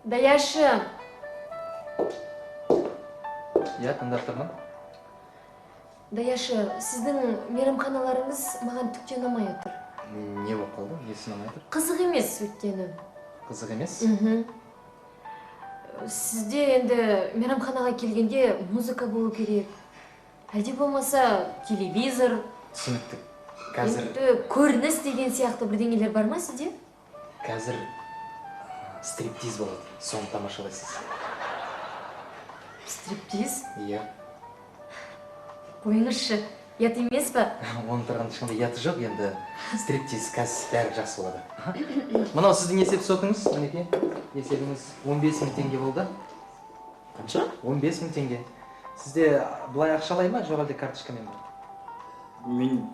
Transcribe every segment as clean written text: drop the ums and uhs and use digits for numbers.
Даяшы. Иә, тыңдап тұрмын. Даяшы, сіздің мейрамханаларыңыз маған түк те ұнамай отыр. Не болып қалды? Несі ұнамай отыр? Қызық емес өйткені. Қызық емес? Сізде енді мейрамханаға келгенде музыка болу керек. Әлде болмаса телевизор. Түсінікті. Қазір енді көрініс деген сияқты бірдеңелер бар ма сізде? Қазір стриптиз болады. Соны тамашалайсыз. Стриптиз? Иә. Қойыңызшы, ұят емес па? Оның тұрған ешқандай ұяты жоқ енді. Стриптиз қазір бәрі жақсы болады. Мынау сіздің есеп шотыңыз, мінекей. Есебіңіз 15 мың теңге болды. Қанша? 15 мың теңге. Сізде былай ақшалай ма, жоқ әлде карточкамен ба? Мен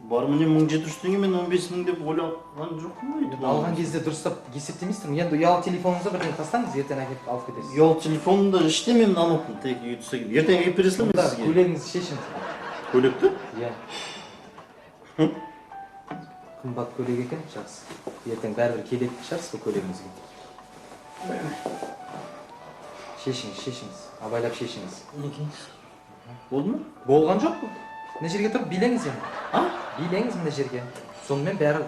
бар міне 1700 теңге, мен 15 мың деп ойлаған жоқпын ғой. Енді алған кезде дұрыстап есептемейсіздер ме? Енді ұялы телефоныңызды бірден тастаңыз, ертең әкеліп алып кетесіз. Ұялы телефонымды іште мен алмаппын, тек үйге түссе келіп. Ертең әкеліп бересіз бе Онда сізге? Көйлегіңізді шешіңіз. Көйлекті? Иә. Қымбат көйлек екен, жақсы. Ертең бәрібір келетін шығарсыз бұл көйлегіңізге. Шешіңіз, шешіңіз. Абайлап шешіңіз. Мінекей. Болды ма? Болған жоқ қой. Мына жерге тұрып билеңіз енді. А? Билеңіз мына жерге. Сонымен бәрі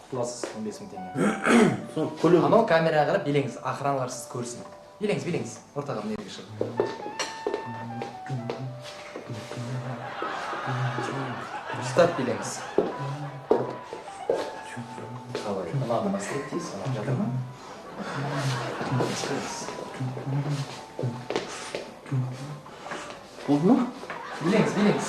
құтыласыз 15 мың теңге. Сол көйлек. Анау камераға қарап билеңіз, охраналар сізді көрсін. Билеңіз, билеңіз. Ортаға мына жерге шығып. Дұрыстап билеңіз. Қалай? Ұнады ма стриптиз? Ұнап жатыр ма? Болды ма? Билеңіз, билеңіз.